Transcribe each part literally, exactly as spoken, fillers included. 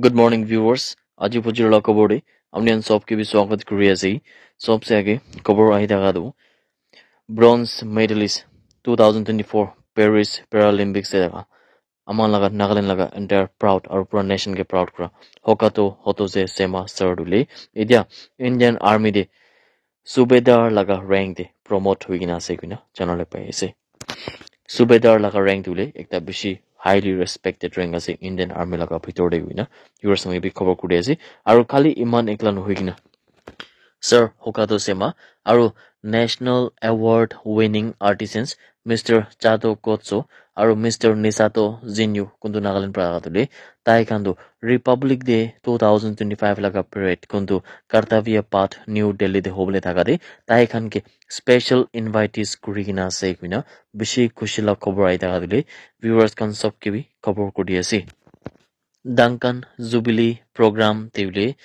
Good morning, viewers. Aji bujur la khobor de apni khan sob ke bi swagat kuri ase. Sobse age khobor ahi thaka tu bronze medalist two thousand twenty-four Paris Paralympics de thaka ama laga Nagaland laga entire proud aru pura nation ke proud kura Hokato Hotose Sema sir tu le etia Indian Army de subedar laga rank de promote hui kena ase koina janale pai ase. Subedar laga rank tu le ekta bishi highly respected rank ase Indian Army laga bhitor de koina viewers khan ke bi khobor kuri ase. Aru khali iman ekla nohoi kena Sir Hokato Sema aru National Award winning artisans Mister Chato Kotso aru Mister Nisato Zinyu kuntu Nagaland para tu le tai khan tu Republic Day two thousand twenty-five laga parade kuntu Kartavya Path New Delhi de hobole thaka de tai khan ke special invitees kuri kena ase koina bishi khushi la khobor ahi thaka tu le viewers khan sob ke bi khobor kuri ase. Duncan Jubilee Program te hoile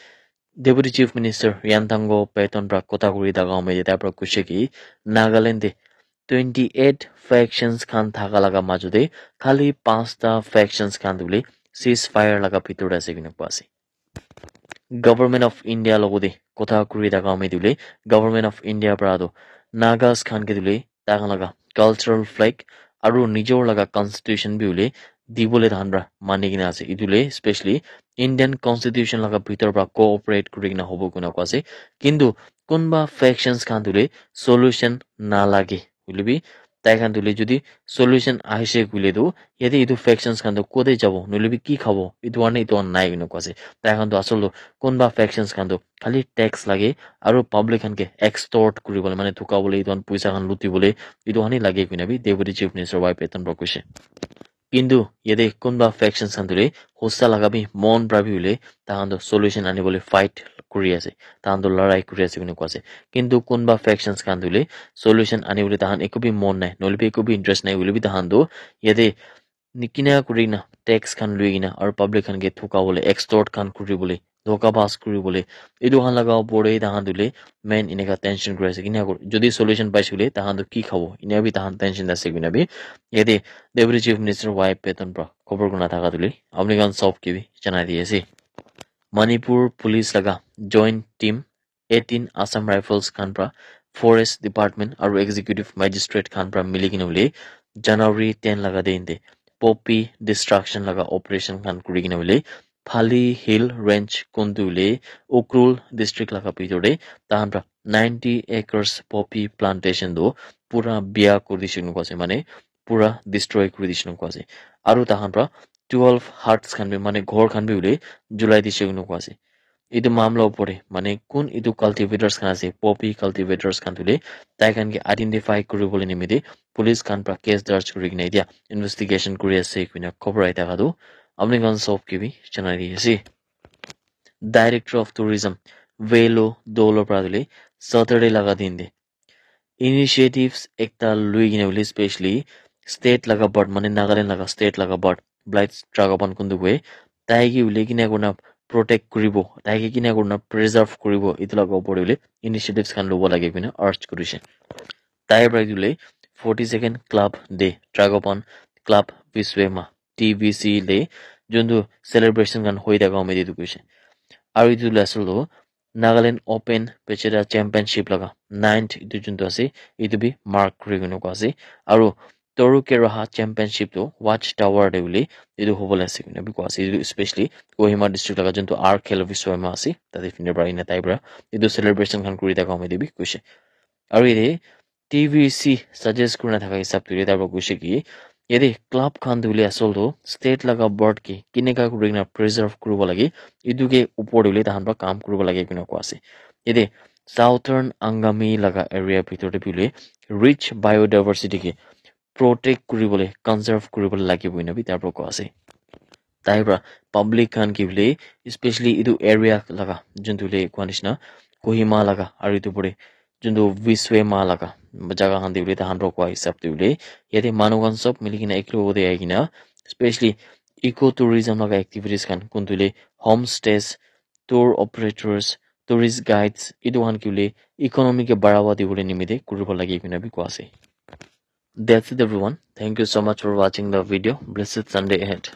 Deputy Chief Minister Yantango Peton pra kotha kuri thaka home tai pra kuishe ki Nagaland te twenty eight factions khan thaka laga majo te khali panchta factions khan tu hoile ceasefire laga bhitor te ase koina koi ase. Government of India logo te kotha kuri thaka home tu hoile Government of India pra tu Nagas khan ke tu hoile tai khan laga cultural flag aru nijor laga constitution bi hoile dibole tahan pra mani kena ase. Etu le specially Indian constitution laga bhitor pra cooperate kuri kena hobo koina koi ase. Kintu kunba factions khan tu hoile solution nalage hoile bi tai khan tu hoile jodi solution ahise koile tu yate etu factions khan tu kote jabo nohoile bi ki khabo etu karne etu khan nai koina koi ase. Tai khan tu asol tu kunba factions khan tu khali tax lage aru public khan ke extort kuri bole mane thuka bole etu khan poisa khan luti bole etu khan he lage koina bi Deputy Chief Minister Y Peton pra koise. Kintu yate kunba factions khan tu le hosa laga bi mon pra bi hoile tahan tu solution ani bole fight kuri ase, tahan tu larai kuri ase koina koi ase. Kintu kunba factions khan tu le solution ani bole tahan eku bi mon nai nohoile bi eku bi interest nai hoile bi tahan tu yate nikina kuri na tax khan lui kena aru public khan ke thuka bole extort khan kuri bole dhoka bas kuri bole etu khan laga opor te tahan tu le main eneka tension kuri ase kina kuri jodi solution paise koile tahan tu ki khabo ena bi tahan tension ase koina bi yate Deputy Chief Minister Y Peton pra khobor kurina thaka tu le apni khan sob ke bi janai di ase. Manipur Police laga joint team eighteen Assam Rifles khan pra Forest Department aru Executive Magistrate khan pra mili kena hoile January ten laga din te poppy destruction laga operation khan kuri kena hoile Phali Hill Range kuntu hoile Ukhrul District laga bhitor te tahan pra ninety acres poppy plantation tu pura bia kuri dishe koina koi ase mane pura destroy kuri dishe koina koi ase. Aru tahan pra twelve huts khan bi mane ghor khan bi hoile julai dishe koina koi ase. Etu mamla opor te mane kun etu cultivators khan ase poppy cultivators khan tu hoile tai khan ke identify kuri bole nimite police khan pra case darj kuri kena etia investigation kuri ase koina khobor ahi thaka tu apni khan sob ke bi janai di ase. Director of Tourism Velo Dolo pra tu hoile Saturday laga din te initiatives ekta lui kena hoile specially state laga bird mane Nagaland laga state laga bird Blight Dragopan kuntu koi tai ke hoile kina kurina protect kuribo tai ke kina kurina preserve kuribo etu laga opor te hoile initiatives khan lobo lage koina urge kurishe. Tai pra etu hoile forty second club day Dragopan Club Viswema T V C te juntu celebration khan hoi thaka home te etu koishe. Aru etu hoile asol tu Nagaland Open Pechera Championship laga ninth etu juntu ase etu bi mark kuri kena koi ase. Aru Toru Keraha Championship tu Watch Tower te hoile etu hobole ase koina bi koi ase. Etu especially Kohima district laga juntu R Khel Viswema ase tate phine pra ena tai pra etu celebration khan kuri thaka home te bi koishe. Aru yate T V C suggest kurina thaka hisab tu yate pra koishe ki yate club khan tu hoile asol tu state laga bird ke kineka kurina preserve kuribo lage etu ke upor te hoile tahan pra kam kuribo lage koina koi ase. Yate Southern Angami laga area bhitor te bi hoile rich biodiversity ke protect kuribole conserve kuribole lage koina bi tai pra koi ase. Tai pra public khan ke hoile especially etu area laga juntu hoile koi nishina Kohima laga aru etu pore juntu Viswema laga jaga khan te hoile tahan pra koi hisab te hoile yate manu khan sob mili kena ek logot te ahi kena specially eco tourism laga activities khan kuntu hoile homestays, tour operators, tourist guides etu khan ke hoile economy ke barawa dibole nimite kuribo lage koina bi koi ase. That's it everyone. Thank you so much for watching the video. Blessed Sunday ahead.